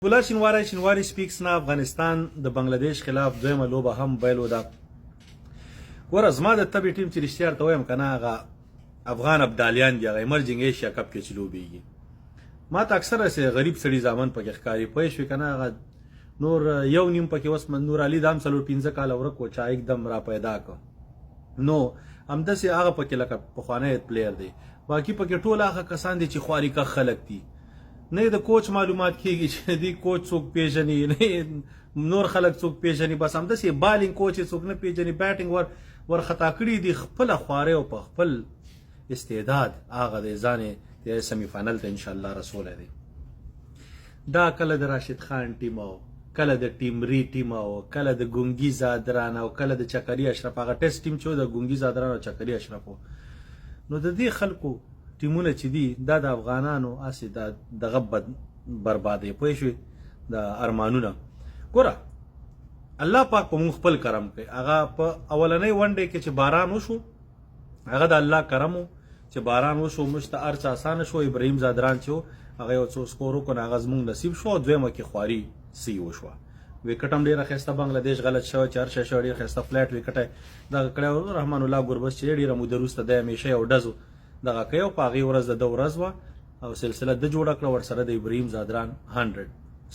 ګلا شینواری شینواری سپیکس نه افغانستان د بنگلاديش خلاف دویمه لوبه هم بایلوده. ګوره، زما د تبې ټیم چې رښتیا ورته وایم که نه، هغه افغان ابدالیان دي، هغه ایمرجنګ ایشیا کپ کې چې لوبېږي، ما ته اکثره سه غریب سړي زامن پکې ښکاري، پوه شوې که نه؟ هغه نور یو نیم پکې اوس نور علي دام 4-5 کاله ورک و، چا एकदम را پیدا کړ، نو همداسې هغه پکې لکه پخوانی player دی. باقي پکې ټول هغه کسان دي چې خواریکښ خلک دي. نه د کوچ معلومات کیږي چې دی کوچ څوک پیژني، نه نور خلک څوک پیژني، بس همداسې بالینګ کوچ څوک نه پیژني، بیټینګ ور ور خطا کړی دي. خپل خوارې او په خپل استعداد هغه د ځان د semi final ته ان شاء الله رسول دی. دا کله د راشد خان ټیم او کله د ټیمری ټیم او کله د ګونګي زادران او کله د چکري اشرف، هغه ټیسټ ټیم چې د ګونګي زادران او چکري اشرف. نو د دې خلکو ټیمونه چې دي، دا د افغانانو هسې دا دغه بد بربادې، پوه شوې، د ارمانونه. ګوره، الله پاک په مونږ خپل کرم کوي. هغه په اولنۍ ونډه کې چې باران وشو، هغه د الله کرم و چې باران وشو، موږ ته هر څه اسانه شو. ابراهیم زادران چې هغه یو څو سکور وکړ، هغه زموږ نصیب شو. او دویمه کې خواري سی وشوه، وکټ هم ډیره ښایسته، بنگلادیش غلط شوی چې هر شی شوی، ډیر ښایسته flat wicket دغه کړی. رحمان الله ګربز چې ډیره موده وروسته دی همیشه یو ډزو دغه کوي، او په هغې ورځ د ده ورځ وه او سلسله د جوړه کړه. ورسره د ابراهیم زادران 100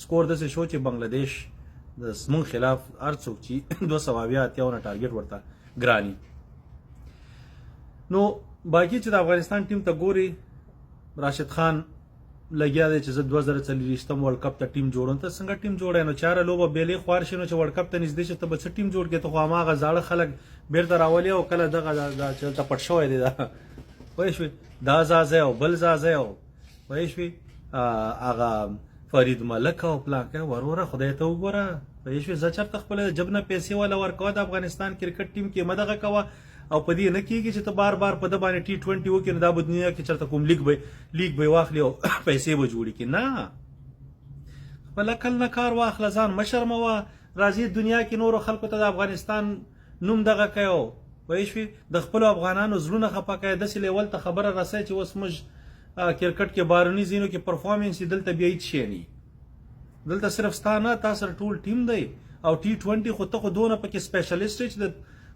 سکور داسې شو چې بنگلادیش د زمونږ خلاف هر څوک چې 270 اتیاونه ټارګټ ورته ګرانی. نو باقي چې د افغانستان ټیم ته ګوري، راشد خان لګیا دی چې زه 2024 ورلډ کپ ته ټیم جوړوم. ته څنګه ټیم جوړې؟ نو چاره لوبه بیلې خوار شي، نو چې ورلډ کپ ته نږدې شي، ته به څه ټیم جوړ کړې؟ ته خو هماغه زاړه خلک بیرته راولي او کله دغه دا چې دلته پټ شوی دی، دا پوه شوې، دا ځاځی او بل ځاځی او پوه شوې هغه فرید ملک او پلان کې. وروره، خدای ته وګوره، پوه شوې، زه چېرته خپل جب نه پیسې والا ورکوه. د افغانستان کرکټ ټیم کې مدغه کوه او په دې نه کیږي چې ته بار بار په د باندې ټي 20 وکړې، نو دا به دنیا کې چېرته کوم لیګ به واخلي او پیسې به جوړې کړي. نه، خپل عقل نه کار واخله، ځان مه شرموه. راځي دنیا کې نورو خلکو ته د افغانستان نوم دغه کوي او پوه شوې، د خپلو افغانانو زړونه خفه کوي. داسې لیول ته خبره رسوي چې اوس موږ کرکټ کې باروني ځینو کې پرفارمنس، دلته بیا هیڅ شی نه. دلته صرف ستا نه، تا سره ټول ټیم دی. او ټي 20 خو ته خو دونه پکې specialist چې د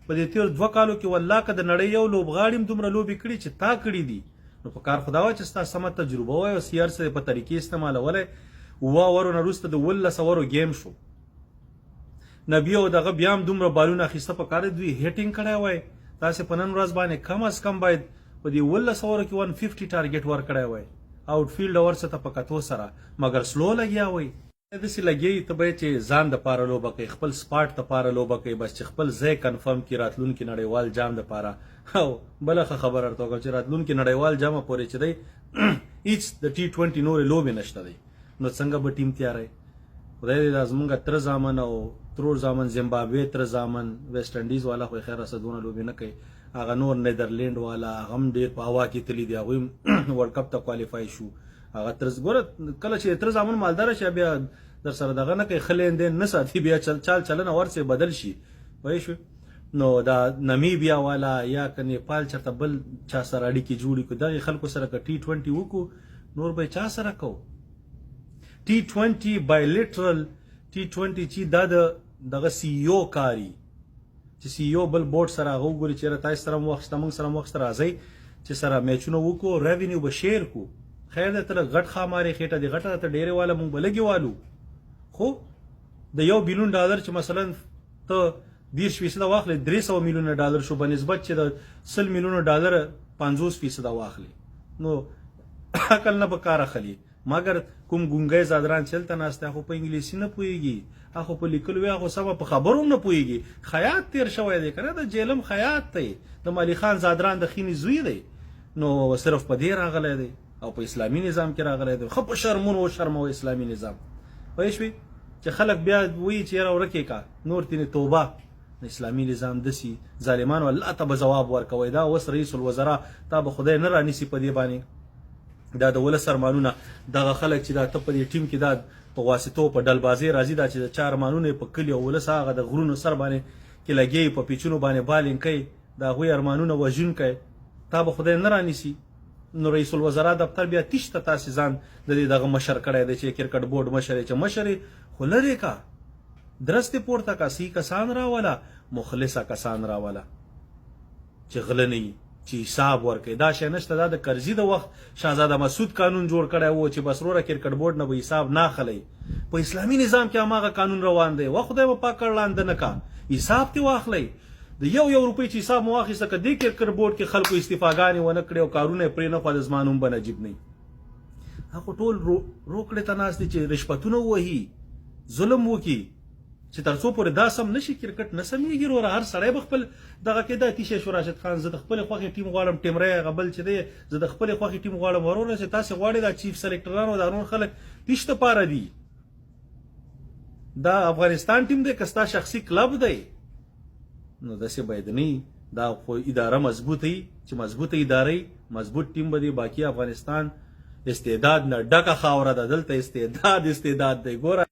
په دې تیر 2 کالو کې والله که د نړۍ یو لوبغاړي هم دومره لوبې کړي چې تا کړي دي، نو په کار خدا چې ستا سمه تجربه وای او سي ار سره په طریقې استعمالولای. 7 اورو نه وروسته د 17 اورو game شو، نبی او دغه بیا هم دومره بالونه اخیسته. په کار دوی hitting کړی وای. تاسې په نن ورځ باندې کم از کم باید په دې 17 اورو کې 150 ټارګټ ورکړی وای، آوټ فیلډ اور څه ته په کتو سره، مګر slow لګیا وای. داسې لګي ته به چې ځان د پاره لوبه کوي، خپل spot د پاره لوبه کوي، بس چې خپل ځای confirm کړي راتلونکي نړیوال جام د پاره. او بله ښه خبره ورته وکړم چې راتلونکي نړیوال جام پورې چې دی، هیڅ د ټي 20 نورې لوبې نشته دی، نو څنګه به ټیم تیاری؟ خدای دې دا زمونږ تره زامن او ترور زامن، زمبابوې تره زامن، ویسټ انډیز والا خو خیر رسه دونه لوبې نه کوي، هغه نور نیدرلینډ والا، هغه هم ډېر په هوا کې تللي دي، هغوی هم ورلډ کپ ته qualify شو. هغه تر ګوره، کله چې تر زامن مالدار شي، بیا در سره دغه نه کوي، ښه لین دین نه ساتي، بیا چل چال چلنه ورسې بدل شي، پوه شوې؟ نو دا نمیبیا والا یا که نیپال چرته بل چا سره اړیکې جوړې کړو، دغه خلکو سره که ټي 20 وکړو، نور به چا سره کو ټي 20؟ بایلیټرل ټي 20 چې دا د دغه CEO کاری چې CEO بل بورډ سره هغه وګوري چې تاسو سره مو وخت، موږ سره مو وخت، راځي چې سره میچونه وکړو، revenue به share کو. خیر دی، ته غټ خامارې، خېټه دی غټه، ته ډېرې واله، مونږ به لږې والو. خو د 1 بیلیون ډالر چې مثلا ته 30% واخلې، 300 میلیونه ډالر شو، په نسبت چې د 100 میلیونه ډالر 50% واخلې، نو عقل نه په کار اخلي. مګر کوم ګونګی زادران چې هلته ناست دی، خو په انګلیسي نه پوهېږي، هغه په لیکلو وي، هغه سبا په خبرو هم نه پوهېږي. خیاط تیر شوی دی که نه، د جیلم خیاط دی، د مالی خان زادران د خینې زوی دی، نو صرف په دې راغلی دی او په اسلامي نظام کې راغلی دی. ښه په شرمونو وشرموه اسلامي نظام، پوه شوې، چې خلک بیا وایي چې یاره ورکې کا نور تینې توبه. اسلامي نظام دسی ظالمانو الله ته به ځواب ورکوي. دا اوس رئیس الوزرا تا به خدای نه رانیسي په دې باندې. دا د ولس ارمانونه، دغه خلک چې دا ته په دې ټیم کې دا په واسطو په ډلبازۍ راځي، دا چې د چا ارمانونه په کلي او ولس هغه د غرونو سر باندې کې لګي، په پیچونو باندې بالینګ کوي، د هغوی ارمانونه وژونکی، تا به خدای نه رانیسي. نو رئیس الوزرا دفتر بیا تیش ته تاسې ځان د دې دغه مشر کړی دی چې کرکټ بورډ مشر چې مشر خو لرې کا، درس دې پورته کا، صحیح کسان راوله، مخلصه کسان راوله چې غله نه وي، چې حساب ورکړي. دا شی نشته. دا د کرزي د وخت شاهزاده مسعود قانون جوړ کړی وو چې بس وروره کرکټ بورډ نه به حساب نه اخلئ. په اسلامي نظام کې هماغه قانون روان دی. وه خدای به پاک کړلاند نه کا، حساب ترې واخلئ. د یو یو روپۍ چې حساب مو واخیسته، که دې کرکټ بورډ کې خلکو استعفاګانې ونه کړې او کارونه یې پرې نه ښودل، زما نوم به نجیب نه وي. هغه ټول روکړې ته ناست دي چې رشوتونه ووهي، ظلم وکړي، چې تر څو پورې دا سم نشي کرکټ نه سمېږي. وروره هر سړی به خپل دغه کې دا تیشه شو. راشد خان زه د خپلې خوښې ټیم غواړم، ټیمری هغه بل چې دی زه د خپلې خوښې ټیم غواړم. وروره چې تاسې غواړئ دا چیف سلیکټران او دا نور خلک تیش دپاره دي. دا افغانستان ټیم دی که ستا شخصي کلب دی؟ نو داسې باید نه. دا خو اداره مضبوطه وي، چې مضبوطه اداره مضبوط ټیم به دی. باقي افغانستان استعداد نه ډکه خاوره ده، دلته استعداد استعداد دی. ګوره.